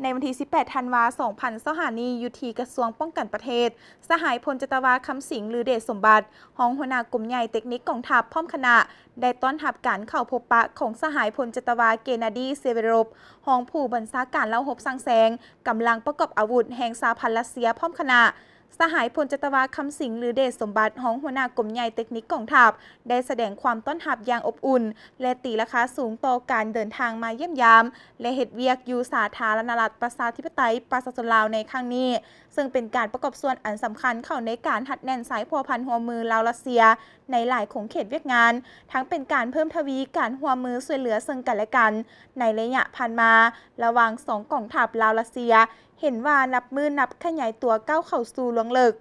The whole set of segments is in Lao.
ໃນວັນທີສິບແປດ ທັນວາ ສອງພັນຊາວຫ້ານີ້ ຢູ່ທີ່ກະຊວງປ້ອງກັນປະເທດ, ສະຫາຍພົນຈັດຕະວາ ຄຳສິງ ລືເດດສົມບັດ, ຮອງຫົວໜ້າກົມໃຫຍ່ເຕັກນິກກອງທັບ ພ້ອມຄະນະ ໄດ້ຕ້ອນຮັບການເຂົ້າພົບປະຂອງສະຫາຍພົນຈັດຕະວາ ເກນາດີ ເຊເວໂຣບ, ຮອງຜູ້ບັນຊາການເຫຼົ່າຮົບສ້າງແຊງ, ກຳລັງປະກອບອາວຸດແຫ່ງສະຫະພັນຣັດເຊຍ ພ້ອມຄະນະ. ສະຫາຍພົນຈັດຕະວາ ຄຳສິງ ລືເດດສົມບັດ, ຮອງຫົວໜ້າກົມໃຫຍ່ເຕັກນິກກອງທັບ ໄດ້ສະແດງຄວາມຕ້ອນຮັບຢ່າງອົບອຸ່ນ ແລະ ຕີລາຄາສູງຕໍ່ການເດີນທາງມາຢ້ຽມຢາມ ແລະ ເຮັດວຽກຢູ່ສາທາລະນະລັດ ປະຊາທິປະໄຕ ປະຊາຊົນລາວໃນຄັ້ງນີ້, ເຊິ່ງເປັນການປະກອບສ່ວນອັນສຳຄັນເຂົ້າໃນການຮັດແໜ້ນສາຍພົວພັນຮ່ວມມືລາວ-ຣັດເຊຍ ໃນຫຼາຍຂົງເຂດວຽກງານ, ທັງເປັນການເພີ່ມທະວີການຮ່ວມມືຊ່ວຍເຫຼືອເຊິ່ງກັນແລະກັນໃນໄລຍະຜ່ານມາ ລະຫວ່າງສອງກອງທັບລາວ-ຣັດເຊຍ, ເຫັນວ່ານັບມື້ນັບຂະຫຍາຍຕົວກ້າວເຂົ້າສູ່ລວງເລິກ.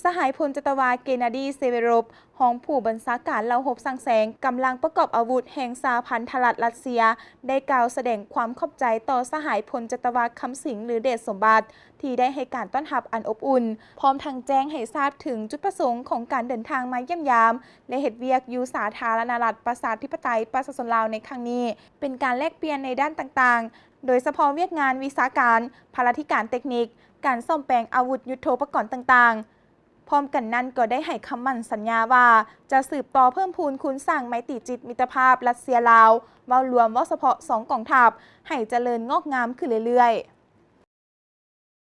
ສະຫາຍພົນຈັດຕະວາ ເກນາດີ ເຊເວໂຣບ, ຮອງຜູ້ບັນຊາການເຫຼົ່າຮົບສ້າງແຊງ, ກຳລັງປະກອບອາວຸດແຫ່ງສະຫະພັນທະລັດຣັດເຊຍ, ໄດ້ກ່າວສະແດງຄວາມຂອບໃຈຕໍ່ສະຫາຍພົນຈັດຕະວາ ຄຳສິງ ຫຼື ເດດສົມບັດ ທີ່ໄດ້ໃຫ້ການຕ້ອນຮັບອັນອົບອຸ່ນ, ພ້ອມທັງແຈ້ງໃຫ້ຊາບເຖິງຈຸດປະສົງຂອງການເດີນທາງມາຢ້ຽມຢາມ ແລະ ເຮັດວຽກຢູ່ສາທາລະນະລັດ ປະຊາທິປະໄຕ ປະຊາຊົນລາວໃນຄັ້ງນີ້ ເປັນການແລກປ່ຽນໃນດ້ານຕ່າງໆ, ໂດຍສະເພາະວຽກງານວິຊາການ, ພະລາທິການເຕັກນິກ, ການສ້ອມແປງອາວຸດຍຸດໂທປະກອນຕ່າງໆ. ພ້ອມກັນນັ້ນກໍໄດ້ໃຫ້ຄຳໝັ້ນສັນຍາວ່າ ຈະສືບຕໍ່ເພີ່ມພູນຄູນສ້າງໄມຕີຈິດມິດຕະພາບຣັດເຊຍ-ລາວ, ເວົ້າລວມ, ເວົ້າສະເພາະສອງກອງທັບ ໃຫ້ຈະເລີນງອກງາມຂຶ້ນເລື້ອຍໆ.